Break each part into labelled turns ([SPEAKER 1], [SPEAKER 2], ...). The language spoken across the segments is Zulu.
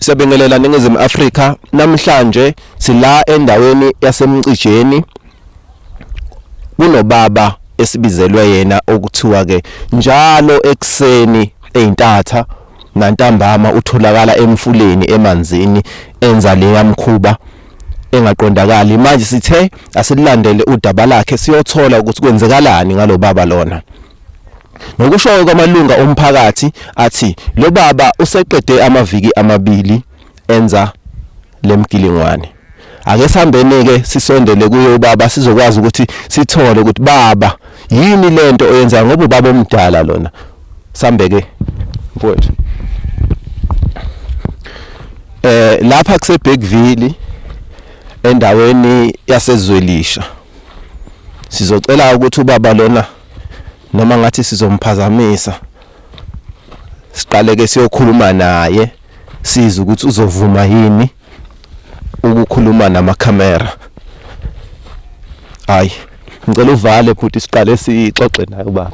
[SPEAKER 1] Siyabingelela Ningizimu Afrika namhlanje sila endaweni yaseMcijeni kunobaba esibizelwe yena okuthiwa ke njalo ekuseni ezintatha nantambama utholakala emfuleni emanzini enza leya mkhuba engaqondakali manje sithe asilandele udaba lakhe siyothola ukuthi kwenzekalani ngalobaba lona. Ngokusho kwamalunga omphakathi athi lo baba useqede amaviki amabili enza lemgilingwane. Ake sihambeni-ke sisondele kuye ubaba sizokwazi ukuthi sithole ukuthi baba yini lento oyenzayo ngoba ubaba omdala lona. Sambe-ke mfowethu. Lapha kuse Bergville endaweni yaseZwelisha. Sizocela ukuthi ubaba lona noma ngathi sizomphazamisa siqale ke siyokhuluma naye sizwe ukuthi uzovuma yini ukukhuluma namakhamera. Hayi, ngicela uvale bhuti siqale sixoxe naye ubaba.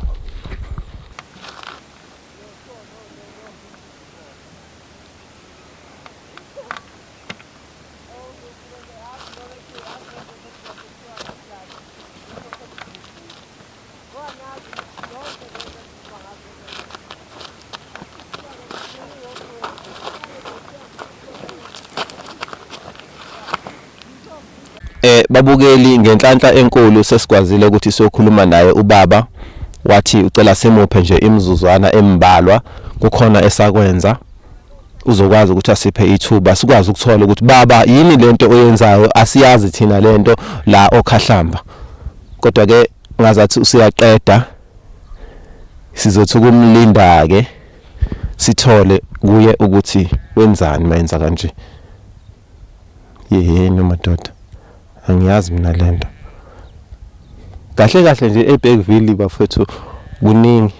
[SPEAKER 1] Babukeli ngenhlanhla enkulu sesikwazile ukuthi siyokhuluma naye ubaba wathi ucela simuphe nje imizuzwana embalwa kukhona esakwenza uzokwazi ukuthi asiphe ithuba sikwazi ukuthola ukuthi baba yini lento oyenzayo asiyazi thina lento la okhahlamba kodwa ke ngazathi usuyaqeda sizothi ukumlinda ke sithole kuye ukuthi wenzani mayenza kanje. Yeheni madoda angiyazi mina lento kahle kahle nje eBergville bafethu kuningi.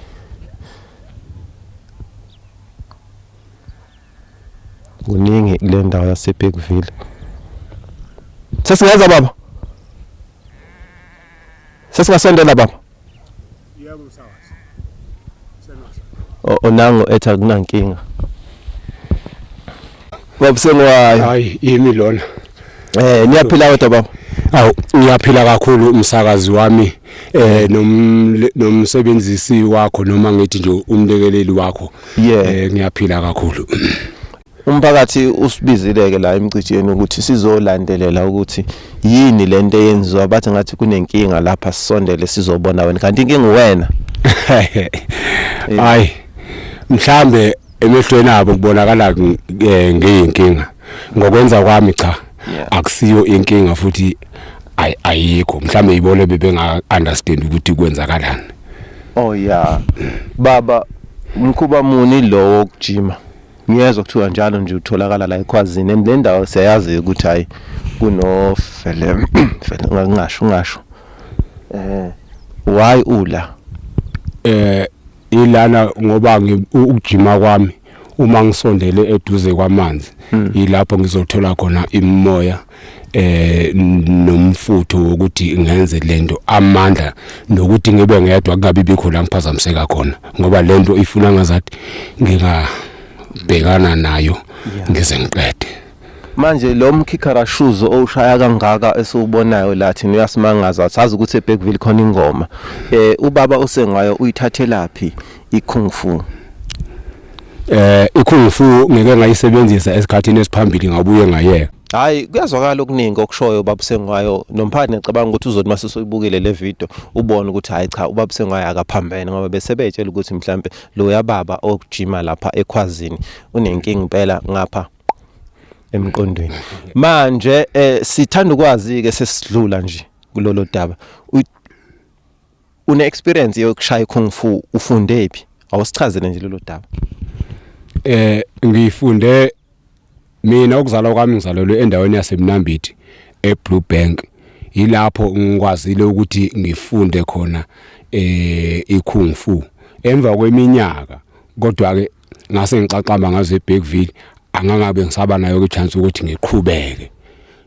[SPEAKER 1] Kuningi kule ndawo yaseBergville. Sesingenza baba? Sesingasondela baba?
[SPEAKER 2] Yebo msakazi.
[SPEAKER 1] Onango ethi akunankinga. Baba Sengwayo.
[SPEAKER 2] Hayi yimi lona.
[SPEAKER 1] Niyaphila kodwa baba?
[SPEAKER 2] Awu ngiyaphila kakhulu umsakazi wami nomsebenzisi wakho noma ngithi nje umlekeleli wakho. Ngiyaphila kakhulu.
[SPEAKER 1] Umphakathi usibizile ke la emcijeni ukuthi sizolandelela ukuthi yini lento eyenziwa bathi ngathi kunenkinga lapha sisondele sizobona wena kanti inkinga wena.
[SPEAKER 2] Hayi mhlambe emehlweni abo kubonakala ngiyinkinga ngokwenza kwami cha akusiyo inkinga futhi ayikho mhlambe yibona bebenga understand ukuthi kwenzakalani.
[SPEAKER 1] Oh yeah baba mkhuba muni lo wokujima? Ngiyezwa kuthiwa njalo nje utholakala la ekhwazini and le ndawo siyayazi ukuthi hayi kuno fele fele ngingasho ungasho why ula
[SPEAKER 2] Ilana ngoba ukujima kwami uma ngisondele eduze kwamanzi ilapho ngizothola khona imimoya nomfutho wokuthi ngenze lento amandla nokuthi ngibe ngedwa kungabi bikho la ngiphazamiseka khona ngoba lento ifuna ngazathi ngingabhekana nayo ngize ngiqede.
[SPEAKER 1] Manje lo mkhikharashuzo owushaya kangaka esiwubonayo la thina uyasimangaza sazi ukuthi eBergville khona ingoma ubaba uSengwayo uyithathelaphi i-kung fu?
[SPEAKER 2] I-kung fu ngeke ngayisebenzisa esikhathini esiphambili ngabuye ngayeka.
[SPEAKER 1] Hayi kuyazwakala okuningi okushoyo ubaba uSengwayo nomphakathi ngicabanga ukuthi uzothi mase usuyibukile le video ubone ukuthi hayi cha ubaba uSengwayo akaphambene ngoba bese betshela ukuthi mhlambe lo yababa okujima lapha ekhwazini unenkinga impela ngapha emqondweni. Manje sithanda ukwazi ke sesidlula nje kulolo daba une experience yokushaya kung fu ufunde phi? Awusichazele nje lolo daba.
[SPEAKER 2] Ngifunde mina ukuzalwa kwami ngizalelwe endaweni yaseMnambithi eBlue Bank yilapho ngikwazile ukuthi ngifunde khona i-kung fu emva kweminyaka kodwa ke ngase ngixaxamba ngaze eBergville angangabe ngisaba nayo ke chance ukuthi ngiqhubeke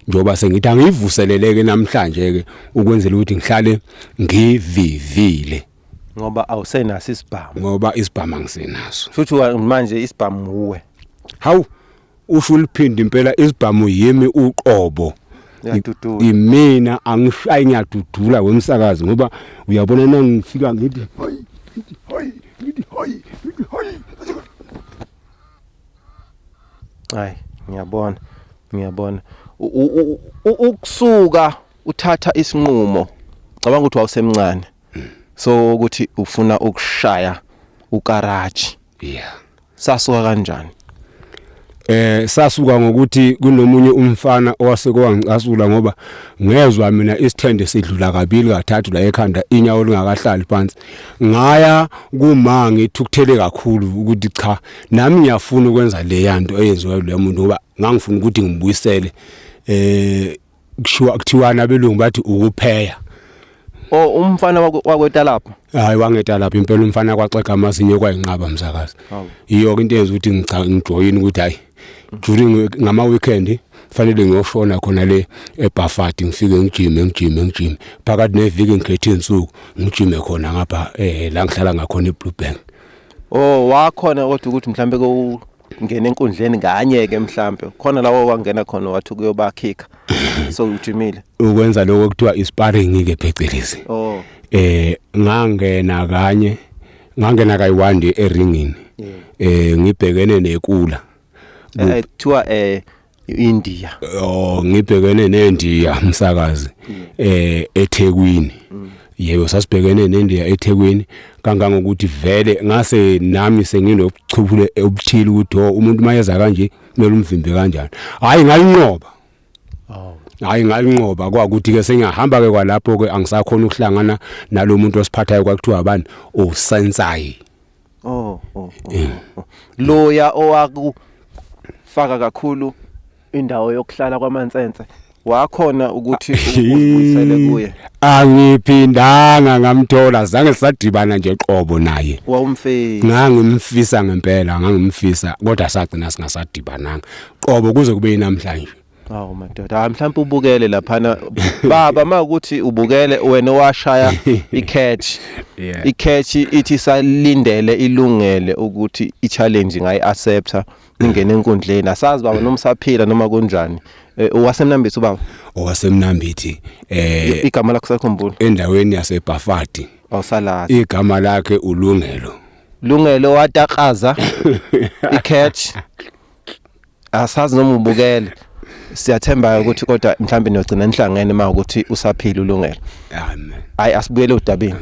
[SPEAKER 2] njoba sengithi angivuseleleke namhlanje ke ukwenzela ukuthi ngihlale ngivivile
[SPEAKER 1] ngoba awusenaso isibhamu
[SPEAKER 2] ngoba isibhamu angisenaso
[SPEAKER 1] futhi manje isibhamu uwe.
[SPEAKER 2] Hawu Usho uliphinde impela isibhamu yimi uqobo.
[SPEAKER 1] Uyadudula.
[SPEAKER 2] Imina angishayi ngiyadudula wemsakazi ngoba uyabona nangifika ngithi hayi ngithi hayi ngithi hayi ngithi hayi.
[SPEAKER 1] Hayi ngiyabona ngiyabona ukusuka uthatha isinqumo cabanga ukuthi wawusemncane so ukuthi ufuna ukushaya ukaraji
[SPEAKER 2] Yeah.
[SPEAKER 1] Sasuka kanjani?
[SPEAKER 2] Sasuka ngokuthi kunomunye umfana owasuke wangicasula ngoba ngezwa mina isithende sidlula kabili kathathu la ekhanda inyawo lingakahlali phansi. Ngaya kuma ngithukuthele kakhulu ukuthi cha nami ngiyafuna ukwenza le yanto eyenziwa lo muntu ngoba ngangifuna ukuthi ngibuyisele kushiwa kuthiwana abelungu bathi ukupheya.
[SPEAKER 1] Oh umfana wakweta lapha.
[SPEAKER 2] Hayi wangeta lapha impela umfana kwaxega amazinyo kwayinqaba msakazi. Iyo into eyenza ukuthi ngijoyine ukuthi hayi during ngama weekend fanele ngiyoshona khona le eBafati ngifike ngijime ngijime ngijime phakathi neviki ngikhethe insuku ngijime khona ngapha la ngihlala ngakhona eBlue Bank.
[SPEAKER 1] Oh wakhona kodwa ukuthi mhlambe ko ngena enkundleni kanye ke mhlambe khona lawo wangena khona wathi kuyobakhikha so ujimile
[SPEAKER 2] ukwenza lokho kuthiwa isparring ke phecelezi.
[SPEAKER 1] Oh
[SPEAKER 2] Ngangena kanye ngangena kayi-1 eringini ngibhekene nekula
[SPEAKER 1] kuthiwa India.
[SPEAKER 2] Oh ngibhekene neNdiya msakazi eThekwini. Yebo sasibhekene neNdiya eThekwini kangangokuthi vele ngase nami senginobuchuphulo obuthile ukuthi umuntu mayeza kanje kumele umvimbe kanjani. Hayi ngayinqoba.
[SPEAKER 1] Oh
[SPEAKER 2] Hayi ngalinqoba kwakuthi ke sengiyahamba ke kwalapho ke angisakhona ukuhlangana nalomuntu osiphathayo kwakuthiwa abani osensai.
[SPEAKER 1] Oh. Loya owakufaka kakhulu indawo yokuhlala kwamansense wakhona ukuthi ubuyisele kuye.
[SPEAKER 2] Angiphindanga ngamthola zange sadibana nje qobo naye.
[SPEAKER 1] Wawumfisa.
[SPEAKER 2] Ngangimfisa ngempela ngangimfisa kodwa sagcina singasadibananga qobo kuze kube namhlanje.
[SPEAKER 1] Awu madoda, mhlawumbe ubukele laphana baba makuthi ubukele wena owashaya i-catch. I-catch ithi salindele ilungele ukuthi i-challenge ngayi-accepta ningene enkundleni. Asazi baba noma usaphila noma kunjani. Owasemnambithi ubaba?
[SPEAKER 2] Owasemnambithi
[SPEAKER 1] Igama lakho sakhumbula?
[SPEAKER 2] Endaweni yaseBafati.
[SPEAKER 1] Awusalazi.
[SPEAKER 2] Igama lakhe uLungelo.
[SPEAKER 1] Lungelo watakaza i-catch. Asazi noma ubukele. Siyathemba ukuthi kodwa mhlambe niyogcina nihlangene mawukuthi usaphila uLungelo.
[SPEAKER 2] Amen.
[SPEAKER 1] Hayi asibuyele udabeni.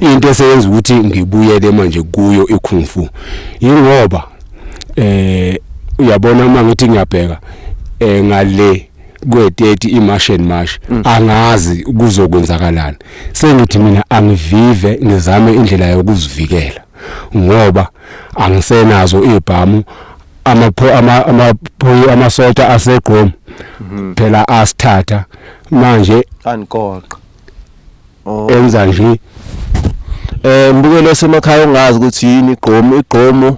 [SPEAKER 2] Into eseyenza ukuthi ngibuyele manje kuyo ikung fu ingoba uyabona uma ngithi ngiyabheka ngale kwe-30 iMarch and March angazi kuzokwenzakalani. Sengithi mina angivive ngizame indlela yokuzivikela ngoba angisenazo izibhamu amasotsha asegqom phela asithatha manje
[SPEAKER 1] anikoqa. Oh
[SPEAKER 2] enza nje
[SPEAKER 1] mbukelo semakhaya ongazi ukuthi yini igqomu. Igqomu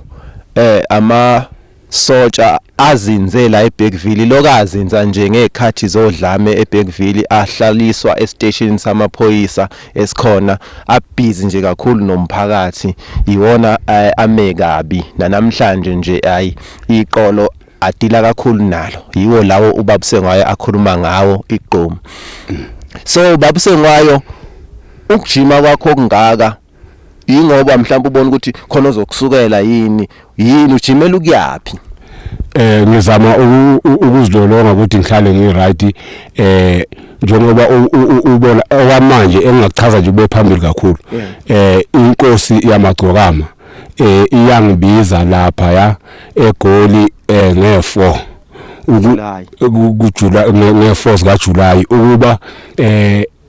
[SPEAKER 1] ama sotsha azinze la eBergville lokazinza nje ngekhathi zodlame eBergville ahlaliswa estation samaphoyisa esikhona abhizi nje kakhulu nomphakathi iwona ame kabi namhlanje nje hayi iqolo adila kakhulu nalo yiwo lawo uBabusengwayo akhuluma ngawo igqomu. So Babusengwayo ukujima kwakho kungaka ingoba mhlawumbe ubona ukuthi khona ozokusukela yini ujimela ukuyapi?
[SPEAKER 2] Ngizama ukuzilolonga ukuthi ngihlale ngi-right njengoba ubona okwamanje engingachaza nje kube phambili kakhulu. Inkosi yamagcokama iyangibiza lapha ya eGoli nge-4 kuJuly nge-4 zikaJuly ukuba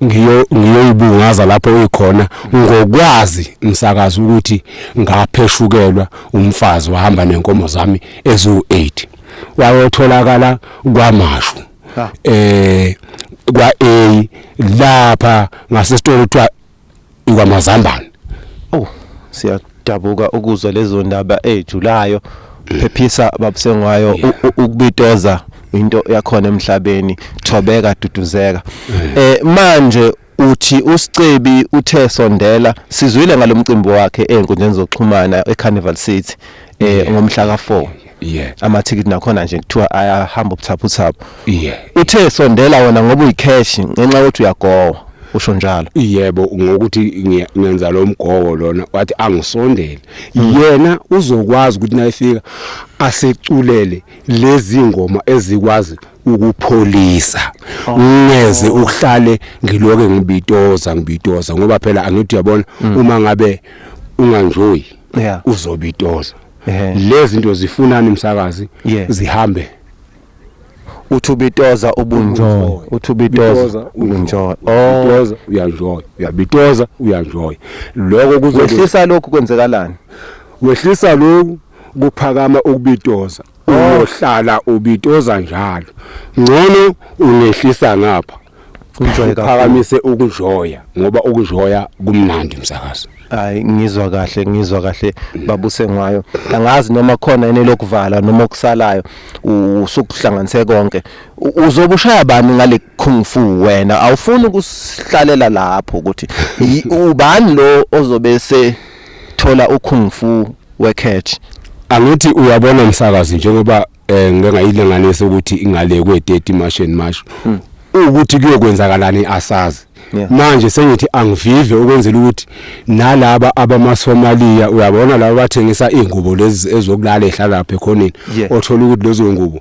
[SPEAKER 2] ngiyoyibungaza lapho ikhona ngokwazi umsakazi ukuthi ngapheshukelwa umfazi wahamba nenkomo zami ezu8 wayotholakala kwaMashu kwa A lapha ngasesitolo kuthiwa ikwamazambane.
[SPEAKER 1] Oh siyadabuka ukuzwa lezo ndaba ejulayo. Phephisa Babusengwayo, ukubitoza into yakhona emhlabeni. Thobeka, duduzeka. Manje uthi uSicebi uthe sondela, sizwile ngalomcimbi wakhe einkundleni zokuxhumana eCarnival City ngomhla ka4.
[SPEAKER 2] Yeah.
[SPEAKER 1] Amathikithi nakhona nje kuthiwa ayahamba ubuthaphuthaphu.
[SPEAKER 2] Yeah.
[SPEAKER 1] Uthe sondela wena ngoba uyicash ngenxa yokuthi uyagowa, usho njalo.
[SPEAKER 2] Yebo, ngokuthi ngenza lo mgowo lona, wathi angisondele. Yena uzokwazi ukuthi nayifika aseculele lezi ngoma ezikwazi ukupholisa, ngeze ukuhlale ngiloke ngibitoza ngibitoza, ngoba phela angithi uyabona uma ngabe unganjoyi uzobitoza. Lezi zinto zifunani umsakazi zihambe.
[SPEAKER 1] Uthi ubitoza ubunjoy, uthi ubitoza ubunjoy. Oh,
[SPEAKER 2] ubitoza uyanjoy, uyabitoza uyanjoy. Lokho
[SPEAKER 1] kuzowehlisa lokhu kwenzekalani?
[SPEAKER 2] Wehlisa lokhu kuphakama ukubitoza. Uyohlala ubitoza njalo. Ngcono ungehlisa ngapha.
[SPEAKER 1] Unjoy
[SPEAKER 2] kakhulu. Phakamise ukunjoya, ngoba ukunjoya kumnandi msakazi.
[SPEAKER 1] Hayi, ngizwa kahle, ngizwa kahle babusengwayo. Angazi noma khona yini lokuvala noma okusalayo, usukuhlanganise konke. Uzobushaya bani ngale kung fu wena? Awufuni ukusihlalela lapho ukuthi ubani lo ozobe sethola ukung fu wecatch?
[SPEAKER 2] Angithi uyabona msakazi, njengoba ngike ngayilinganisa ukuthi ingale kwe-30 March and March, ukuthi kuyokwenzakalani asazi. Manje sengithi angivive ukwenzela ukuthi nalaba abamaSomalia, uyabona laba bathengisa ingubo lezi ezokulala ehlala lapha ekhoneni, othola ukuthi lezo ngubo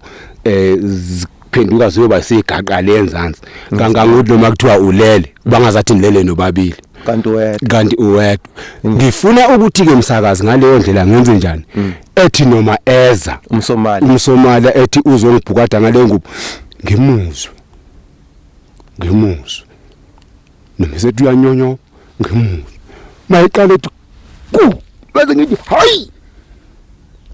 [SPEAKER 2] ziphenduka ziyoba isigaqa lenzansi, kangangokuthi noma kuthiwa ulele bangazathi nilele nobabili,
[SPEAKER 1] kanti uwedwa,
[SPEAKER 2] kanti uwedwa. Ngifuna ukuthi ke msakazi ngaleyo ndlela ngenze njani, ethi noma eza
[SPEAKER 1] umSomalia,
[SPEAKER 2] umSomalia ethi uzongibhukada ngale ngubo, ngimuzwe ngimuzwe noma sethi uyanyonyo, ngimuzwe mayiqala ethi ku, bese ngithi hayi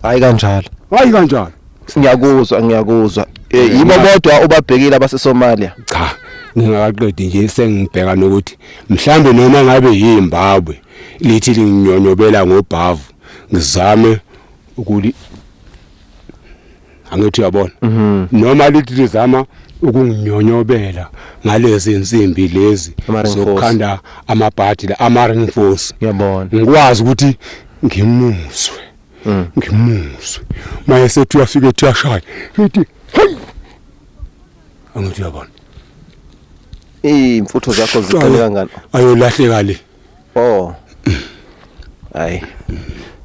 [SPEAKER 1] hayi kanjalo,
[SPEAKER 2] hayi kanjalo.
[SPEAKER 1] Ngiyakuzwa, ngiyakuzwa. Yibo bodwa obabhekile abaseSomalia?
[SPEAKER 2] Cha, ngingakaqedi nje sengibheka nokuthi mhlambe noma ngabe yiZimbabwe lithi linginyonyobela ngobhavu, ngizame ukuli, angithi uyabona, noma lithi lizama ukunginyonyobela ngalezi insimbi lezi zokukhanda amabhadi la, ama ring force,
[SPEAKER 1] ngiyabona,
[SPEAKER 2] ngikwazi ukuthi ngimuzwe, ngimuzwe maye sethi uyafika ethi uyashaya, ngithi hey, angithi uyabona.
[SPEAKER 1] Imfutho zakho ziqale kangani?
[SPEAKER 2] Ayolahleka le.
[SPEAKER 1] Oh, hayi,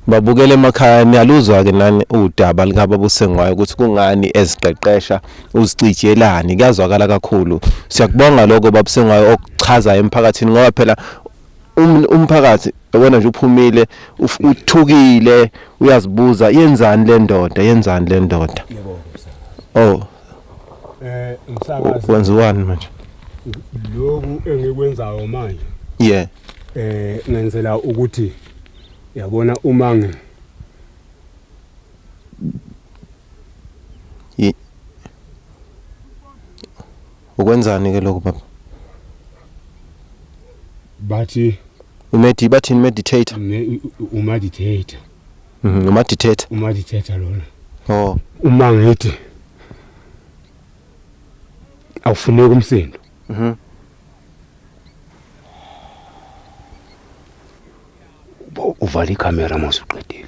[SPEAKER 1] babukele emakhaya, niyaluzwa ke nani udaba likaBabusengwayo ukuthi kungani eziqeqesha, uzicijelani, kuyazwakala kakhulu. Siyakubonga lokho Babusengwayo okuchaza emphakathini, ngoba phela umphakathi yabona nje uphumile uthukile, uyazibuza yenzani le ndoda, yenzani le ndoda. Oh,
[SPEAKER 2] msakazi,
[SPEAKER 1] wenziwani manje?
[SPEAKER 2] Lokhu engikwenzayo manje,
[SPEAKER 1] yeah,
[SPEAKER 2] ngenzela ukuthi yabona uma ngi
[SPEAKER 1] ukwenzani ke lokho baba?
[SPEAKER 2] Bathi
[SPEAKER 1] umedi, bathini, meditator?
[SPEAKER 2] Umeditator.
[SPEAKER 1] Umeditator.
[SPEAKER 2] Umeditator lona.
[SPEAKER 1] Oh.
[SPEAKER 2] Uma ngithi awufuneki umsindo. Uvala ikhamera mase uqedile.